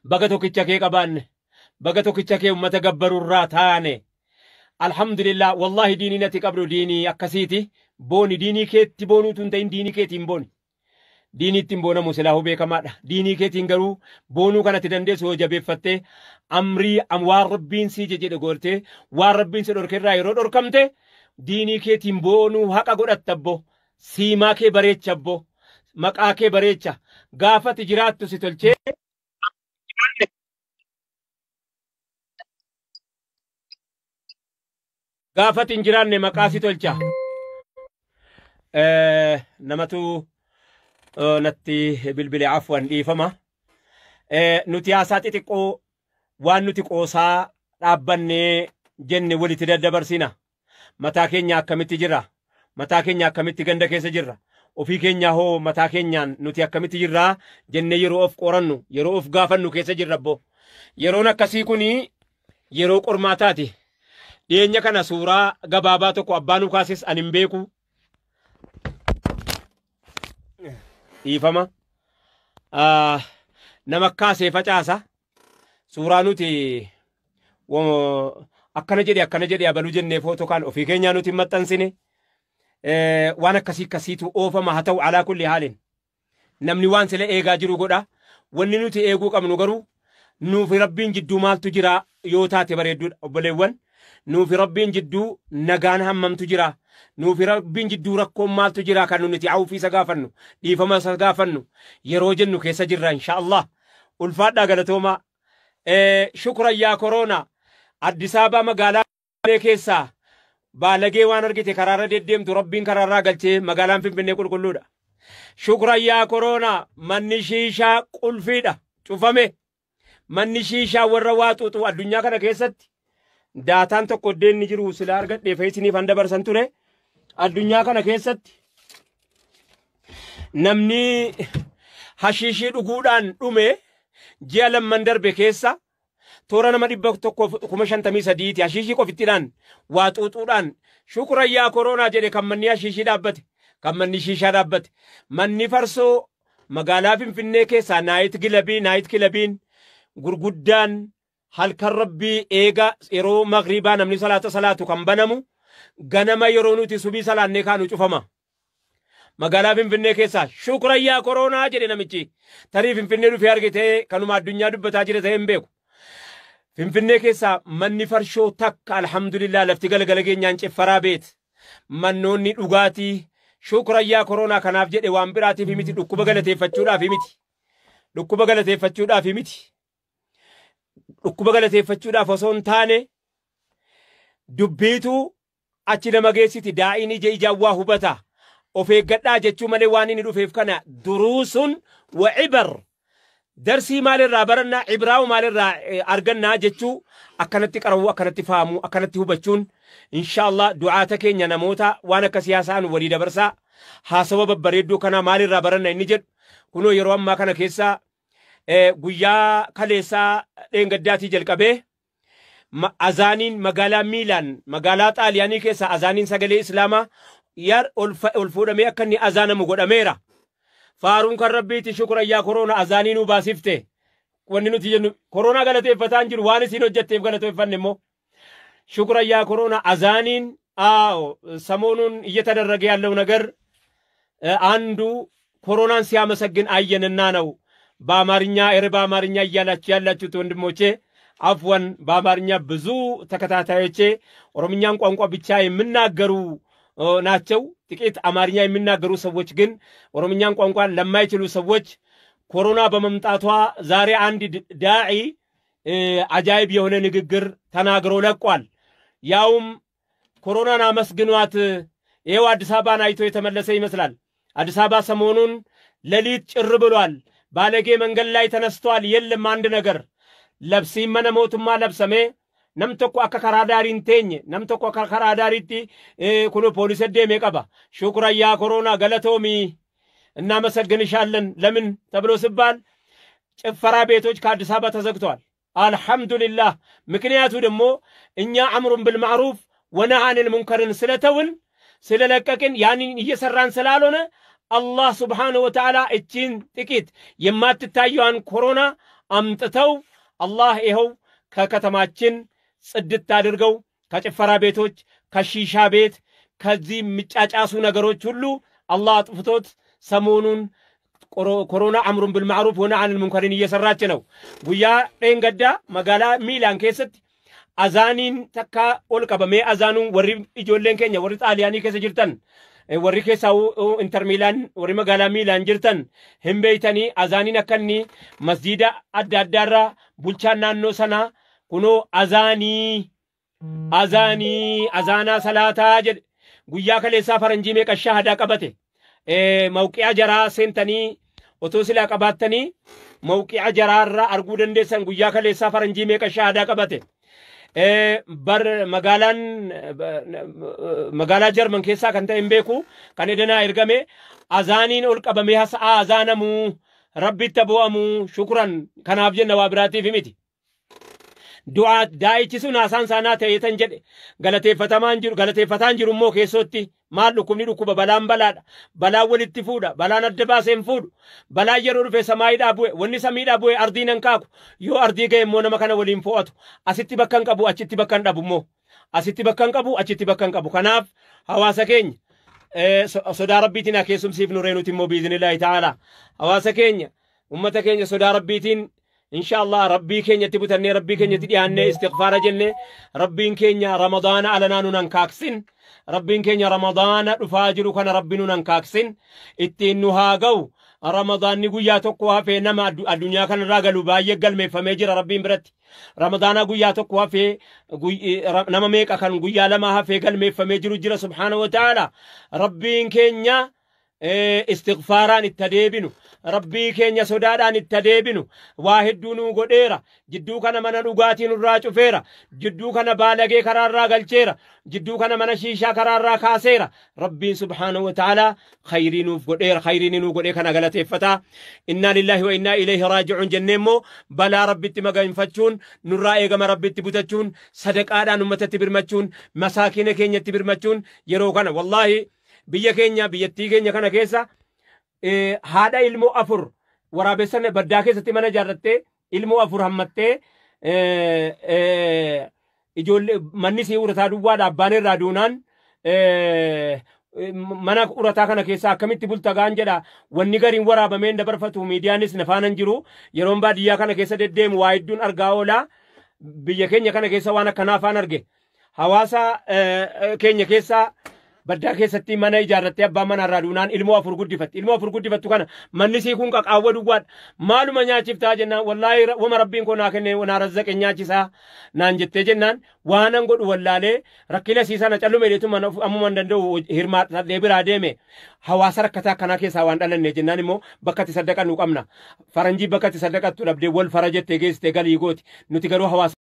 Baga tokkicha kee qabaanne. Baga tokkicha kee uummata gabbarurraa taane. Alhamdulillah, wallahi diinii natti qabdu diinii akkasiiti. Booni diinii keetti boonuutu hin ta'in, diinii keetiin booni. Diinii ittiin boonamu silaahuu beekamaadha. Diinii keetiin garuu boonuu kanatti dandeessu yoo jabeeffattee amrii waan rabbiin si jedhe gootee waan rabbiin si dhorkerraa yeroo dhorkamte diinii keetiin boonuu haqa godhatta abbo. Siimaa kee bareecha abbo. Maqaa kee bareecha. Gaafati jiraattu si tolchee. Gaafati hin jiraanne maqaa si tolcha. Namatu natti bilbile, afwan, dhiifama. Nuti haasaa xixiqqoo waan nuti qoosaa dhaabbannee jenne walitti daddabarsina. Mataa keenya akkamitti jirra? Mataa keenya akkamitti ganda keessa jirra? Ofii keenya hoo mataa keenyaan nuti akkamitti jirraa jennee yeroo of qorannu, yeroo of gaafannu keessa jirra abbo. Yeroon akkasii kuni yeroo qormaataati. Dhiyeenya kana suuraa gabaabaa tokko abbaan nu kaases ani hin beeku. Dhiifama. Nama kaasee facaasa. Suuraa nuti akkana jedhe akkana jedhe abaluu jennee footoo kaan ofii keenyaa nuti hin maxxansine. Waan akkasii akkasiitu oofama. Haa ta'u, alaa kulli haalin. Namni waan sila eegaa jiru godha. Wanni nuti eeguu qabnu garuu nuufi rabbiin jidduu maaltu jira yoo taate bareedduudha, obboleewwan. Nuufi rabbiin jidduu nagaan hammamtu jira? Nuufi rabbiin jidduu rakkoon maaltu jira kan nuti awufii isa gaafannu, dhiifama isa gaafannu yeroo jennu keessa jirra insha Allah. Ulfaadhaa, galatoomaa. Shukran yaa koroonaa. Addis Ababaa magaalaa keessaa baalagee waan argite karaarra deddeemtu rabbiin karaarraa galchee magaalaan Finfinnee qulqulluudha. Shukran yaa koroonaa, manni shiishaa qulfiidha cufame. Manni shiishaa warra waa xuuxu addunyaa kana keessatti daataan tokko iddeen ni jiru sila argadhee fe'isiniif han dabarsan ture. Addunyaa kana keessatti namni hashiishii dhuguudhaan dhume ji'a lamman darbe keessa toora nama 153,000ti hashiishii qofittiidhaan waa xuuxuudhaan. Shukran yaa koroonaa jedhe kan manni hashiishii dhaabbate, kan manni shiishaa dhaabbate. Manni farsoo magaalaa Finfinnee keessaa night clubiin gurguddaan halkan rabbii eega yeroo magriibaa namni salaata salaatu kan banamu ganama yeroo nuti subii salaannee kaanu cufama. Magaalaa Finfinnee keessaa shukran yaa koroonaa jedhe namichi. Tarii Finfinnee dhufee argitee kanuma addunyaa dubbataa jira ta'ee hin beeku. Finfinnee keessaa manni farshoo takka, alhamdulillah, lafti galgala geenyaan ciffaraa beet. Mannoonni dhugaatii shukran yaa koroonaa kanaaf jedhe, waan biraatiif miti, dhukkuba galateeffachuudhaaf miti. Dhukkuba galateeffachuudhaaf miti. Dhukkuba galateeffachuudhaaf osoo hin taane dubbiitu achi nama geessiti, daa'iin ija ijaan waa hubata. Of eeggadhaa jechuu malee waan inni dhufeef kana duruusun wa cibar. Darsii maalirraa barannaa, cibraawu maalirraa argannaa jechuu akkanatti qarawuu, akkanatti fahamuu, akkanatti hubachuun inshaallah du'aata keenya namoota waan akka siyaasaan walii dabarsaa haasawa babbareedduu kana maalirraa baranna inni jedhu kunoo yeroo ammaa kana keessa guyyaa kaleessaa dheengaddaatii jalqabee azaaniin magaalaa Miilaan, magaalaa Xaaliyaanii keessa azaaniin sagalee Islaamaa yar ol fuudhamee akka inni azaanamu godhameera. Faaruun kan rabbiiti, shukran yaa koroona azaanii nu baasifte. Wanni nuti jennu koroonaa galateeffataa hin jiru, waan isiin hojjetteef galateeffanne immoo. Shukran yaa koroona azaaniin አዎ ሰሞኑን እየተደረገ ያለው ነገር አንዱ ኮሮናን ሲያመሰግን አየንና ነው። በአማርኛ ኧረ በአማርኛ እያላችሁ ያላችሁት ወንድሞቼ አፍወን፣ በአማርኛ ብዙ ተከታታዮቼ ኦሮምኛን ቋንቋ ብቻ የሚናገሩ ናቸው። ጥቂት አማርኛ የሚናገሩ ሰዎች ግን ኦሮምኛን ቋንቋ ለማይችሉ ሰዎች ኮሮና በመምጣቷ ዛሬ አንድ ዳዒ አጃይብ የሆነ ንግግር ተናግሮ ለቋል። ያውም ኮሮናን አመስግኗት ይኸው አዲስ አበባን አይቶ የተመለሰ ይመስላል። አዲስ አበባ ሰሞኑን ሌሊት ጭር ብሏል። ባለጌ መንገድ ላይ ተነስቷል። የለም አንድ ነገር labsiin mana mootummaa labsamee nam tokko akka karaa daarii hin teenye, nam tokko akka karaa daariitti kun poolisii deemee qaba. Shukran yaa koroonaa, galatoomi, እናመሰግንሻለን ለምን ተብሎ ሲባል ጭፈራ ቤቶች ከአዲስ አበባ ተዘግተዋል። አልሐምዱሊላህ። ምክንያቱ ደግሞ እኛ أمر بالمعروف ونهي عن المنكر ን ስለተውን ስለለቀቅን ያንን እየሰራን ስላልሆነ አላህ ስብሓነሁ ወተዓላ እቺን ጥቂት የማትታየዋን ኮሮና አምጥተው አላህ ይኸው ከከተማችን ጽድት አድርገው ከጭፈራ ቤቶች፣ ከሺሻ ቤት፣ ከዚህ የሚጫጫሱ ነገሮች ሁሉ አላህ አጥፍቶት ሰሞኑን ኮሮና أمر بالمعروف ونهي عن المنكر ን እየሰራች ነው። Guyyaa dheengaddaa magaalaa Miilaan keessatti azaaniin takka ol qabamee azaanuun warri ijoolleen keenya warri Xaaliyaanii keessa jirtan, warri keessaa Inter Miilaan, warri magaalaa Miilaan jirtan hin beeytanii, azaaniin akka inni masjiida adda addaarraa bulchaan naannoo sanaa kunoo azaanii azaanii azaanaa salaataa jedhe. Guyyaa kaleessaa faranjii meeqa shahadaa qabate? Mawqi'a jaraa seentanii otoo silaa qabaattanii mawqi'a jaraarraa arguu dandeessan. Guyyaa kaleessaa faranjii meeqa shahadaa qabate? Bar magaalaan magaalaa Jarman keessaa kan ta'e hin beeku, kan edanaa ergame azaaniin ol qabamee hasa'aa azaanamuu rabbitti bu'amuu. Shukran, kanaaf jenna, waa biraatiif miti. Du'aa daa'ichi sun haasaan saanaa ta'ee tan jedhe galateeffatamaan jiru, galateeffataan jiru immoo keessootti maal dhukkubni dhukkuba, balaan balaadha, balaan walitti fuudha, balaan adda baasee hin fuudhu. Balaan yeroo dhufe samaayiidhaa bu'e, wanni samiidhaa bu'e ardiin hin kaaku. Yoo ardii ga'e immoo nama kana waliin fo'atu. Asitti bakka hin qabu, achitti bakka hin dhabu immoo, asitti bakka hin qabu, achitti bakka hin qabu. Kanaaf hawaasa keenya sodaa rabbiitiin haa keessumsiifnu reenuti immoo بإذن الله تعالى. Hawaasa keenya, ummata keenya sodaa rabbiitiin insha Allah rabbii keenyatti butannee, rabbii keenyatti dhiyaannee, istighfaara jennee, rabbiin keenya ramadaana alanaa nun hankaaksin. Rabbiin keenya ramadaana dhufaa jiru kana rabbi nun hankaaksin, ittiin nu haa ga'u. Ramadaanni guyyaa tokko hafee nama addunyaa kanarraa galu baay'ee galmeeffamee jira rabbiin biratti. Ramadaana guyyaa tokko hafee nama meeqa kan guyyaa lama hafee galmeeffamee jiru jira. سبحانه وتعالى rabbiin keenya istighfaaraan itti adeebinu, rabbii keenya sodaadhaan itti adeebinu. Waa hedduu nuu godheera. Jidduu kana mana dhugaatii nurraa cufeera, jidduu kana baalagee karaarraa galcheera, jidduu kana mana shiishaa karaarraa kaaseera. Rabbiin سبحانه وتعالى khayrii nuuf godheera. Khayrii nuu godhee kana galateeffataa إنا لله وإنا إليه راجعون jennee immoo balaa rabbitti maganfachuun nurraa eegama. Rabbitti butachuun, sadaqaadhaan ummatatti birmachuun, masaakiina keenyatti birmachuun yeroo kana wallaahi biyya keenya, biyyattii keenya kana keessa haadha ilmoo afur waraabessan baddaa keessatti mana ijaarrattee ilmoo afur hammattee, ijoollee manni sii urataa duwwaadha, abbaan irraa duunaan mana urataa kana keessa akkamitti bulta gaan jedha. Wanni gariin waraabameen dabarfatu, miidiyaanis nafaanan jiru. Yeroon baadiyyaa kana keessa deddeemu waa hedduun argaa oolaa. Biyya keenya kana keessa waan akkanaa afaan arge. Hawaasa keenya keessa baddaa keessatti mana ijaarrattee abbaan mana irraa duunaan ilmoo afur guddifatti. Ilmoo afur guddifattu kana manni sii kun qaqaawwa duwwaadha. Maaluma nyaachiftaa jennaan, wallaahi wama rabbiin koo naa kenne naa razzaqe nyaachisaa naan jettee jennaan, waanan godhu wallaalee rakkina sii sana callume dheetu mana ammuma hin danda'u hirmaadhee biraa deeme. Hawaasa rakkataa akkanaa keessaa waan dhalanne jennaan immoo bakka itti saddaqannu qabna. Faranjii bakka itti saddaqattu dhabdee wal fara jettee geessitee galii gooti. Nuti garuu hawaasa